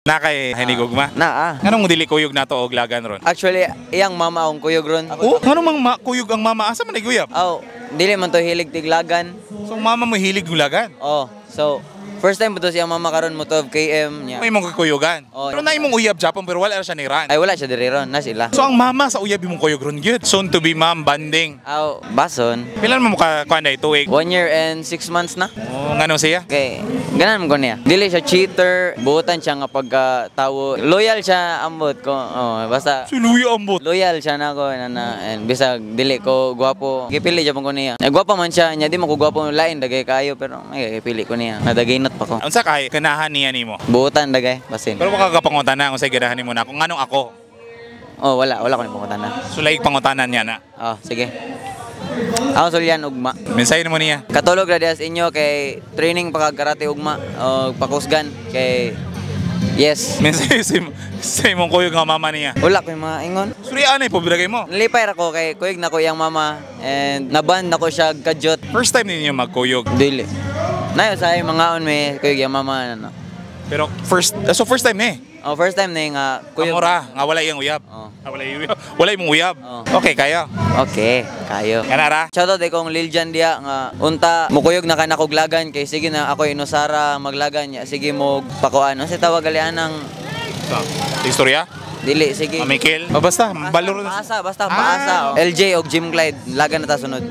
Na kay hinigugma. Na ah. Nganong dili kuyog nato og lagan ron? Actually, iyang mama akong kuyog ron. Oh, ngano mang kuyog ang mama? Asa man naguyab? Aw, dili man to hilig tiglagan. So mama mo hilig gulagan. Oh, so first time mo to siyang mama karon mo 12 km niya. May mong kuyugan. Oh. Pero na imong uyab Japon pero wala ra siya ni ran. Ay, wala siya diri ron, na sila. So ang mama sa uyab imong kuyog ron gyud. Soon to be mom banding. Aw, bason. Pila man mo ka kuan day tuig? 1 year and 6 months na. Oh, ngano siya? Okay, ganan mo ko niya. Dili siya cheater, buotan siya nga pagka tawo. Loyal siya ambot ko. Oh, basta Si Luya ambot. Loyal siya nako na and bisag dili ko gwapo. Gipili japon ko niya. Eh, gwapo man siya, nya di mo ko gwapo, lain dagay kayo, pero ay gipili ko niya. Nadagaynot pa ko. Unsa kay ganahan niya nimo? Buotan dagay basin. Pero wala ka pangutana kung say ganahan nimo na kung nganong ako. Oh, wala ko ni pangutana. Sulay pangutanan niya na. Oh, sige. Ako sulyan ugma. Mensahe mo niya. Katulog ra diha sa inyo kay training pa kag karate ugma o pakusgan kay yes. Mensahe sa imong kuyog nga mama niya. Wala ko yung mga ingon. Suri anay po biragay mo. Nalipay ra ko kay kuyog na ko iyang mama and naban na ko siya kadyot. First time ninyo magkuyog. Dili. Nayo sa ay mga on may kuyog iyang mama ano. Pero first so first time ni. Oh, first time na yung kuyog. Kamura, nga wala iyang uyab. Oh. Ah, wala iyang uyab. Wala imong uyab. Oh. Okay kayo. Okay, kayo. Kanara. Shoutout kong Lil Jan diya nga unta mukuyog na ka na kog lagan kay sige na ako inusara maglagan niya, sige mo pakuan ano sa tawag galian ng So, istorya? Dili sige. Mikil. Oh, basta balor Paasa, basta paasa. Oh. LJ og Jim Clyde lagan na ta sunod.